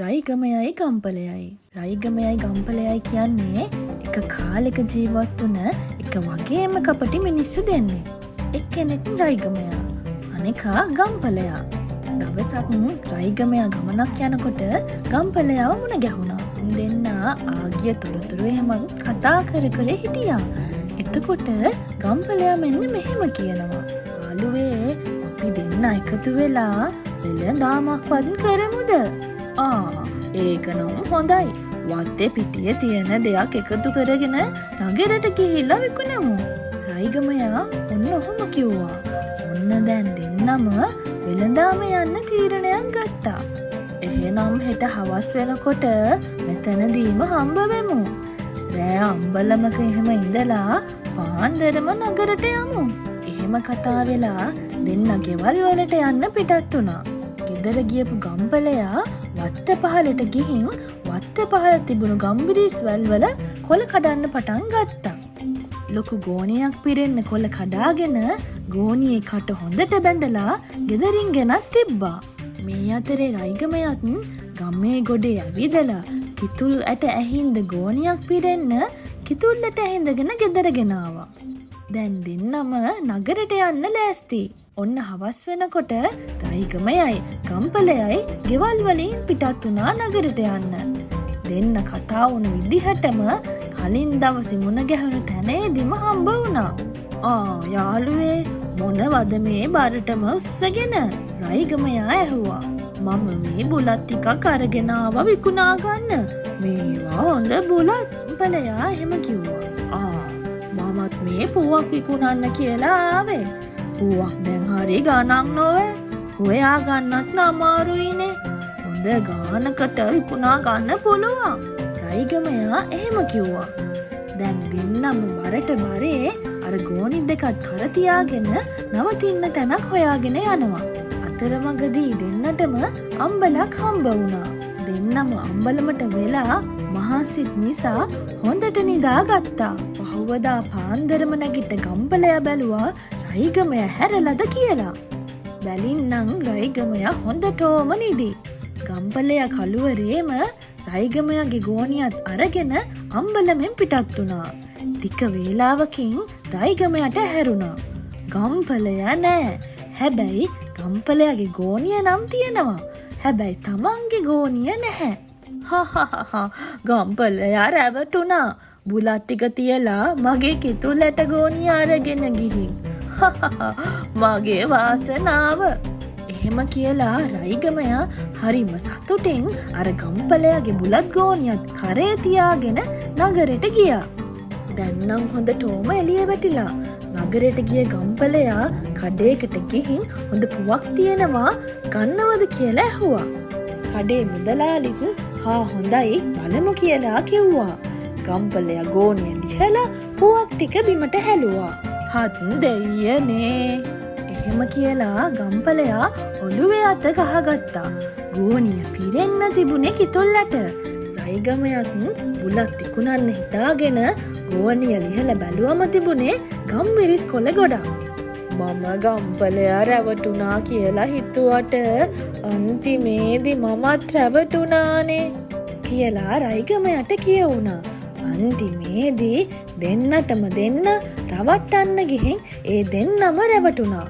රයිගමයයි ගම්පලයයි. රයිගමයයි ගම්පලයයි කියන්නේ එක කාලෙක ජීවත් වුණ එක වගේම කපටි මිනිස්සු දෙන්නෙක්. එක්කෙනෙක් රයිගමයා, අනෙකා ගම්පලයා. දවසක් රයිගමයා ගමනක් යනකොට ගම්පලයාව මුණ ගැහුණා. දෙන්නා ආගිය තොරතුරු එහෙමත් කතා කර කර හිටියා. එතකොට ගම්පලයා මෙන්න මෙහෙම කියනවා. යාළුවේ, අපි දෙන්න එකතු වෙලා වෙළඳාමක්වත් කරමුද? ආ, ඒක නම් හොඳයි. වත්තේ පිටියේ තියෙන දෙයක් එකතු කරගෙන නගරට ගිහිල්ලා විකුණමු. රයිගමයා ඔන්න ඔහොම කිව්වා. ඔන්න දැන් දෙන්නම වෙළඳාම යන්න තීරණයක් ගත්තා. එහෙනම් හෙට හවස් වෙනකොට මෙතනදීම හම්බ වෙමු. රෑ අම්බලමක එහෙම ඉඳලා පාන්දරම නගරට යමු. එහෙම කතා වෙලා දෙන්න ගෙවල් වලට යන්න පිටත් වුණා. ගෙදර ගියපු ගම්පලයා වත්ත පහලට ගිහින් වත්ත පහල තිබුණු ගම්බිරිස් වැල් වල කොළ කඩන්න පටන් ගත්තා. ලොකු ගෝනියක් පිරෙන්න කොළ කඩාගෙන ගෝනියේ කට හොඳට බැඳලා ගෙදරින් ගෙනත් තිබ්බා. මේ අතරේ රයිගමයත් ගමේ ගොඩේ ඇවිදලා කිතුල් ඇට ඇහින්ද ගෝනියක් පිරෙන්න කිතුල් ඇට ඇහිඳගෙන ගෙදර ගෙනාවා. දැන් දෙන්නම නගරට යන්න ලෑස්ති. ඔන්න හවස් වෙනකොට රයිගමයයි ගම්පලයයි ගෙවල් වලින් පිටත් වුණා නගරට යන්න. දෙන්න කතා වුණ විදිහටම කලින් දවසේ මුණ ගැහුණු තැනේදිම හම්බ වුණා. ආ යාළුවේ, මොනවද මේ බරටම උස්සගෙන? රයිගමයා ඇහුවා. මම මේ බුලත් ටිකක් අරගෙන ආවා විකුණා ගන්න. මේවා හොඳ බුලත්. ගම්පලයා එහෙම කිව්වා. ආ, මමත් මේ පුවක් විකුණන්න කියලා ආවේ. පුවක් දැන් හරි ගණන් නොවේ. හොයා ගන්නත් අමාරුයිනේ. හොඳ ගානකට විකුණා ගන්න පුළුවන්. රයිගමයා එහෙම කිව්වා. දැන් දෙන්නම බරට බරේ අර ගෝනි දෙකත් කර තියාගෙන නවතින්න තැනක් හොයාගෙන යනවා. අතරමඟදී දෙන්නටම අම්බලක් හම්බ වුණා. දෙන්නම අම්බලමට වෙලා මහන්සිත් නිසා හොඳට නිදාගත්තා. පහුවදා පාන්දරම නැගිට ගම්පලයා බැලුවා රයිගමයා හැරලද කියලා. බැලින්නම් රයිගමයා හොඳටෝම නිදි. ගම්පලයා කළුවරේම රයිගමයාගේ ගෝනියත් අරගෙන අම්බලමෙන් පිටත් වුණා. ටික වේලාවකින් රයිගමයාට ඇහැරුණා. ගම්පලයා නෑ. හැබැයි ගම්පලයාගේ ගෝනිය නම් තියෙනවා. හැබැයි තමන්ගේ ගෝනිය නැහැ. හහහහ, ගම්පලයා රැවටුණා. බුලත් ටික තියලා මගේ කිතුල් ඇට ගෝනිය අරගෙන ගිහින්. හහහ, මගේ වාසනාව. එහෙම කියලා රයිගමයා හරිම සතුටින් අර ගම්පලයාගේ බුලත් ගෝනියත් කරේ තියාගෙන නගරෙට ගියා. දැන් නම් හොඳටෝම එළිය වැටිලා. නගරයට ගිය ගම්පලයා කඩේකට ගිහින් හොඳ පුවක් තියෙනවා ගන්නවද කියලා ඇහුවා. කඩේ මුදලාලිත් හා හොඳයි, බලමු කියලා කිව්වා. ගම්පලයා ගෝනිය ලිහලා පුවක් ටික බිමට හැලුවා. හත් දෙයියනේ. එහෙම කියලා ගම්පලයා ඔළුවේ අත ගහගත්තා. ගෝනිය පිරෙන්න තිබුණේ කිතුල් ඇට. රයිගමයත් බුලත් විකුණන්න හිතාගෙන ගෝනිය ලිහලා බැලුවම තිබුණේ ගම්මිරිස් කොළ ගොඩක්. මම ගම්පලයා රැවටුණා කියලා හිතුවට අන්තිමේදි මමත් රැවටුණානේ කියලා රයිගමයට කියවුණා. අන්තිමේදී දෙන්නටම දෙන්න රවට්ටන්න ගිහින් ඒ දෙන්නම රැවටුණා.